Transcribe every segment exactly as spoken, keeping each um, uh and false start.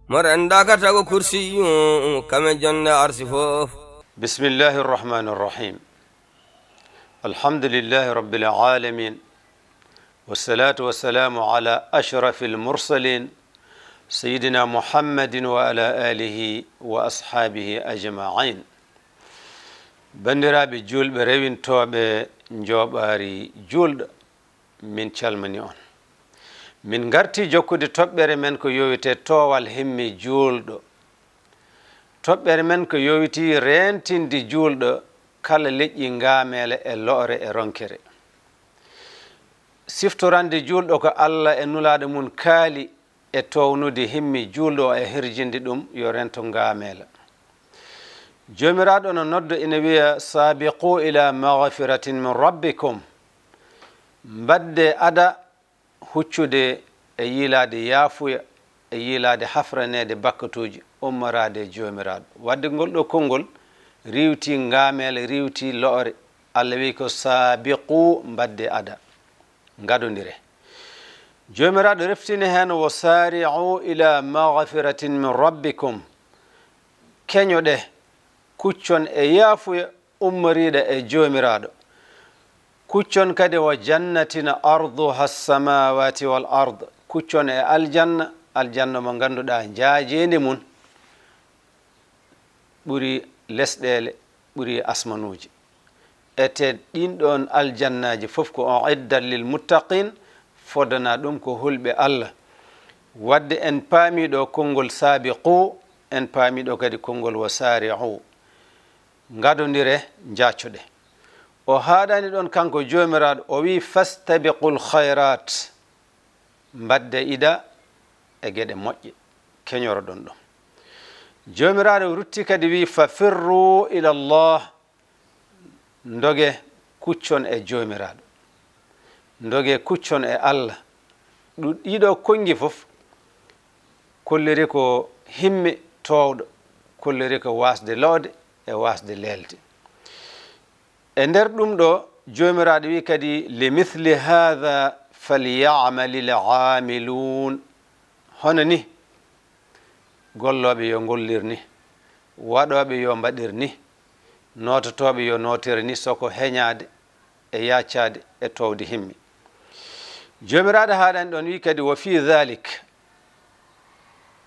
Mo renndaka tago kursiyu, kame jonnde arsi fof. بسم الله الرحمن الرحيم. الحمد لله رب العالمين. والصلاة والسلام على أشرف المرسلين سيدنا محمد وعلى آله وأصحابه أجمعين. Banndiraaɓe juulɓe rewintooɓe njooɓaari juulɗo, min calmini on. Min ngarti jokkude toɓɓere men ko yowite toowal himmi juulɗo. Toɓɓere men ko yowiti reentinde juulɗo kala leƴƴi ngaameele e lo'ore e ronkere. Siftorande juulɗo ko Alla e Nulaaɗo mum kaali e toownude himmi juulɗo o e hirjinde ɗum yo rento ngaameela. Joomiraaɗo no nodda ina wiya, "Saabiqu ila magfiratin min rabbikum." Mbaɗde ada huccude e yiilaade yaafuya, e yiilaade hafraneede bakkatuuji, ummoraade e Joomiraaɗo. Wadde ngol ɗo konngol riiwti ngaameela, riiwti lo'ore. Alla wiyi ko, "Saabiqu," mbaɗde ada, ngadondire. Joomiraaɗo reftini heen, "Wa saari'u ila magfiratin min rabbikum." Keñoɗe, kuccon e yaafuya ummoriiɗo e Joomiraaɗo. Kuccon kadi wa jannatin arduha samawati wal ard. Kuccon e aljanna, aljanna mo ngannduɗaa njaajeendi mum ɓuri lesɗeele, ɓuri asmanuuji. Ete ɗin ɗon aljannaaji fof ko uiddat lil muttaqin, fodana ɗum ko hulɓe Allah. Wadde en paami ɗo konngol saabiqu, en paami ɗo kadi konngol wa saari'u. Ngadondire, njaccoɗe. O haaɗani ɗon kanko Joomiraaɗo, o wi'i, "Fastabiqul khayrat." Mbaɗde ida e geɗe moƴƴe, keñoroɗon ɗum. Joomiraaɗo rutti kadi wi'i, "Fa firru ila Allah." Ndoge kuccon e Joomiraaɗo. Ndoge kuccon e Allah. Ɗu-, ɗiɗo konngi fof kolliri ko himme toowɗo, kolliri ko waasde lo'de e waasde leelde. E nder ɗum ɗo, Joomiraaɗo wi'i kadi, "Li mithli haadha falyamalil aamiluun." Hono ni, gollooɓe yo ngollir ni, waɗooɓe yo mbaɗir ni, noototooɓe yo nootir ni, soko heñaade e yaacaade e toowde himmi. Joomiraaɗo haaɗani ɗon wi'i kadi, "Wa fii dhalik,"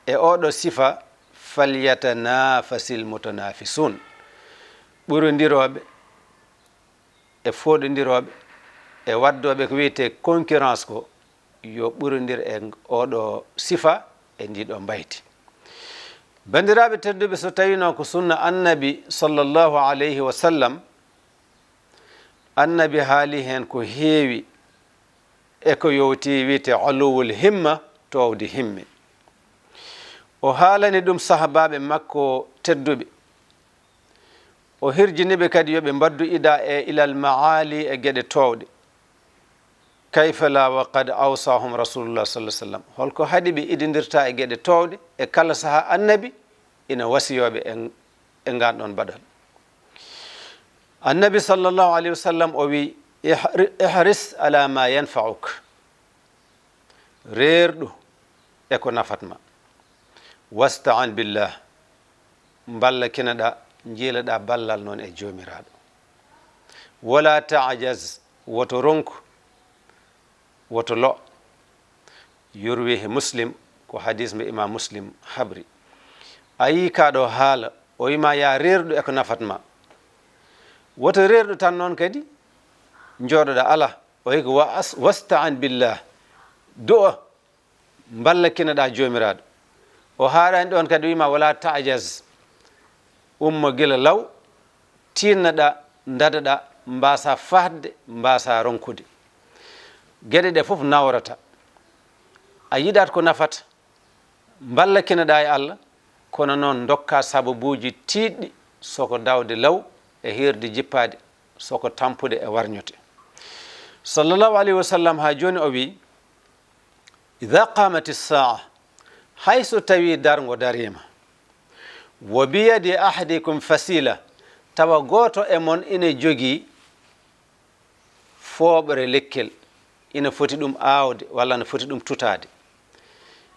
e oɗo sifa, "falyatanafasil mutanafisun." Ɓurondirooɓe e fooɗondirooɓe e waddooɓe ko wiyetee concurrence ko yo ɓurondir e oɗo sifa e ndiɗo mbayti. Banndiraaɓe tedduɓe, so tawino ko sunna Annabi sallallahu alayhi wa sallam, Annabi haali heen ko heewi e ko yowti wiyetee uluwul himma, toowde himme. O haalani ɗum sahabaaɓe makko tedduɓe. O hirjini ɓe kadi yo ɓe mbaɗdu ida e ilal maali e geɗe toowɗe. Kayfa la wa qad awsahum Rasulullah sallallahu alaihi wasallam. Holko haɗi ɓe idindirta e geɗe toowɗe e kala saha Annabi ina wasiyoo ɓe e, e ngaan ɗon baɗal. Annabi sallallahu alaihi wasallam o wi, "Ihri-, ihris ala ma yanfa'uk." Reerɗu e ko nafat ma. Wasta'in billah. Mballakinoɗa, njiiloɗa ballal noon e Joomiraaɗo. Wala ta'jaz, woto ronku, woto lo. Yurwihi Muslim, ko hadis mo Imam Muslim habri. A yii kaa ɗo haala, o wii ma yaa reerɗu e ko nafat ma. Woto reerɗu tan noon kadi, njooɗoɗa, ala. O wi ko wa as-, wasta'in billah. Du'a, mballakinoɗa Joomiraaɗo. O haaɗani ɗon kadi, wii ma wala ta'jaz. Ummo gila law, tinnoɗa, ndadoɗa, mbaasa fahde, mbaasa ronkude. Geɗe ɗe fof nawrata. A yiɗat ko nafata, mballakinoɗa e Allah, kono noon ndokka sababuuji tiiɗɗi, soko dawde law e hiirde jippaade, soko tampude e warñote. Sallallahu alayhi wa sallam haa jooni o wi, "Idha qamati saa," hay so tawi darngo dariima, "wa biyadi ahadikum fasila," tawa gooto e mon ina jogii fooɓre lekkel, ina foti ɗum aawde walla ina foti ɗum tutaade.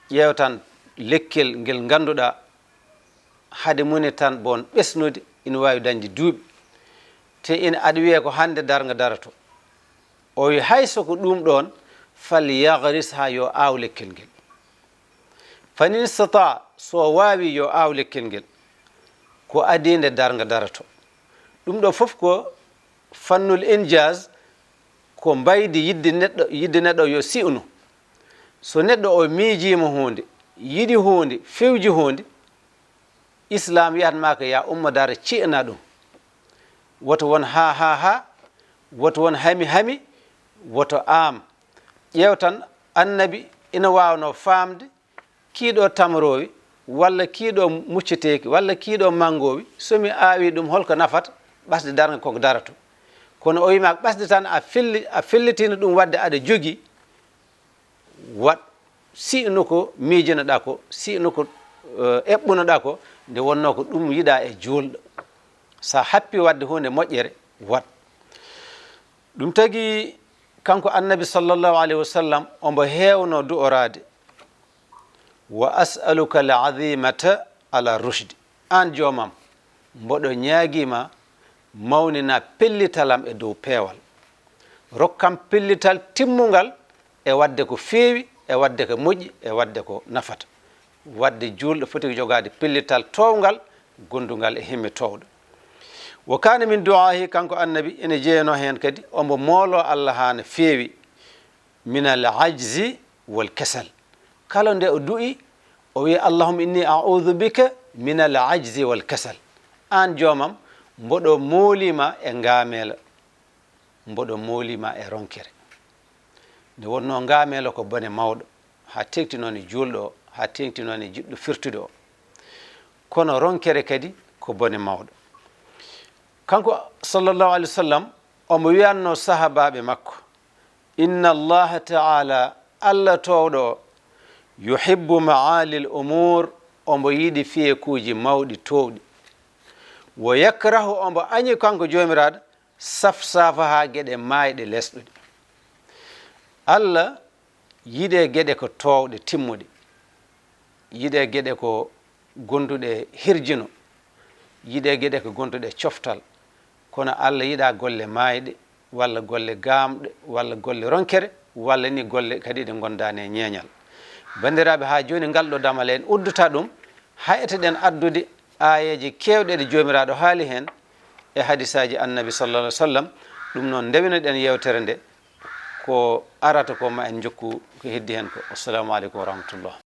Ƴeew tan Lekkol ngel ngannduɗaa hade mone tan bon ɓesnude ina waawi dañde duuɓi, te ina aɗa wiyee ko hannde darnga darato. O wi hay so ko ɗum ɗoon, fal yagris, haa yo aaw lekkol ngel. Fa in istata, so o waawi yo aaw lekkol ngel, ko adii nde darnga darato. Ɗum ɗo fof ko fannul injaz, ko mbaydi yiɗde neɗɗo, yiɗde neɗɗo yo si'nu. So neɗɗo o miijiima huunde, yiɗi huunde, fewji huunde, Islaam wiyat maa ko yaa ummo dara ci'na ɗum. Woto won haa, haa, haa, woto won hami, hami, woto aam. Ƴeew tan, Annabi ina waawnoo faamde kii ɗo tamroowi, walla kii ɗo mucceteeki, walla kii ɗo manngoowi, so mi aawii ɗum, hol ko nafata? Ɓasde darnga koko darato. Kono o wii maa ɓasde tan a felli-, a fellitiino ɗum waɗde aɗa jogii, waɗ, si'nu ko miijinoɗaa ko, si'nu ko, eh, eɓɓunoɗaa ko, nde wonnoo ko ɗum yiɗaa e juulɗo. So a happii waɗde huunde moƴƴere, waɗ. Ɗum tagi kanko Annabi sallallahu alayhi wa sallam, omo heewno du'oraade, "Wa as'aluka al-azimata ala rushdi." Aan joomam, mboɗo ñaagii ma mawninaa pellital am e dow peewal. Rokkam pellital timmungal e waɗde ko feewi, e waɗde ko moƴƴi, e waɗde ko nafata. Waɗde juulɗo foti ko jogaade pellital toowngal, gondungal e himme toowɗo. Wa kaana min du'aahi, kanko Annabi, ene jeyanoo heen kadi, omo mooloo Allah haa no feewi, min al ajzi wal kasal. Kala nde o du'i, o wiya, "Allahumma inni a'udhu bika min al ajzi wal kasal." Aan joomam, mboɗo moolii ma e ngaameela, mboɗo moolii ma e ronkere. Nde wonnoo ngaameela ko bone mawɗo, haa teeŋti noon e juulɗo o, haa teeŋti noon e jiɗɗo firtude o. Kono ronkere kadi ko bone mawɗo. Kanko sallallahu alayhi wa sallam, omo wiyatnoo sahaabaaɓe makko, "Inna Allaha ta'ala, Allah toowɗo o, yuhibbu ma'ali al-umuur, omo yiɗi fiyekuuji mawɗi toowɗi. Wa yakrahu, omo añi kanko Joomiraaɗo, safsafaha, geɗe maayɗe lesɗuɗe." Allah yiɗee geɗe ko toowɗe, timmuɗe. Yiɗee geɗe ko gonduɗe hirjino. Yiɗee geɗe ko gonduɗe coftal. Kono Allah yiɗaa golle maayɗe, walla golle gaamɗe, walla golle ronkere, walla ni golle kadi ɗe ngondaani e ñeeñal. Banndiraaɓe, haa jooni ngal ɗo damal en uddata ɗum, haa eteɗen addude aayeeje keewɗe ɗe Joomiraaɗo haali heen e hadisaaji Annabi sallallahu alaihi wa sallam. Ɗum noon, ndewinoɗen yeewtere nde, ko arata ko ma en njokku ko heddi heen ko. Assalamu aleykum wa rahmatullah.